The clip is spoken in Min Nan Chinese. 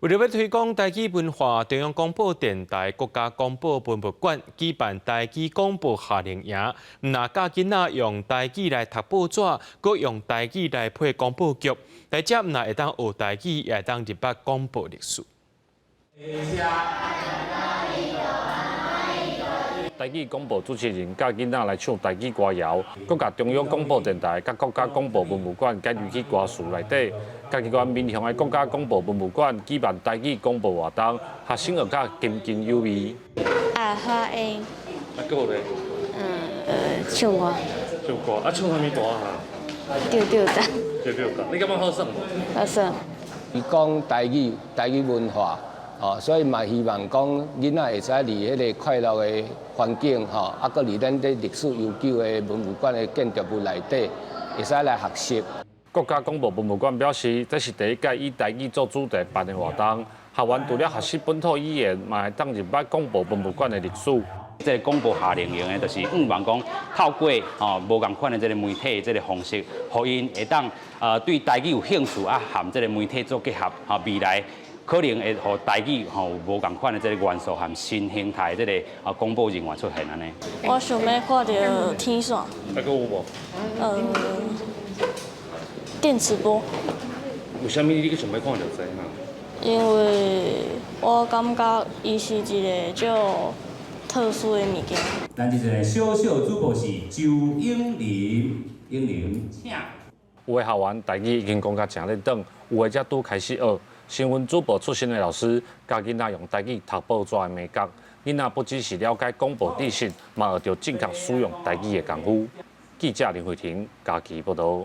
為著欲推廣台語文化，中央廣播電臺國家廣播文物館舉辦台語廣播夏令營，毋但教囡仔用台語來讀報紙，閣用台語來配廣播劇，大家毋但會當學台語，也會當認捌廣播歷史。台語廣播主持人教囡仔來唱台語歌謠，閣共中央廣播電臺佮國家廣播文物館改入去歌詞內底。嘉義縣民雄的國家廣播文物館舉辦台語廣播活動，學生學甲津津有味。啊，發音。啊，閣有咧？唱歌。唱歌，啊，唱啥物歌啊？丟丟哒。丟丟哒，你感覺好耍無？好耍。伊講台語，台語文化。哦，所以嘛希望講囡仔會使佇彼个快樂的環境，吼，啊，閣佇咱這歷史悠久的文物館的建築物內底，會使來學習。國家廣播文物館表示，這是第一屆以台語做主題辦的活動，學員除了學習本土語言，嘛會當認捌廣播文物館的歷史。這個廣播夏令營呢，就是向望講透過吼無仝款的這个媒體這个方式，予𪜶會當對台語有興趣啊，和這个媒體做結合，吼未來可能會予台語吼有無仝款的這个元素和新形態這个廣播人員出現按呢。我想欲看著天線。啊，閣有無？電磁波。為啥物你閣想欲看著這個？因為我感覺伊是一个足特殊的物件。咱這個小小主播是周英琳，英琳，請。有的學員台語已經講甲誠輪轉，有的才拄開始學。新聞主播出身的老師，教囡仔用台語讀報紙的眉角。囡仔不只是了解廣播知識，嘛學著正確使用台語的功夫。記者林慧婷嘉義報導。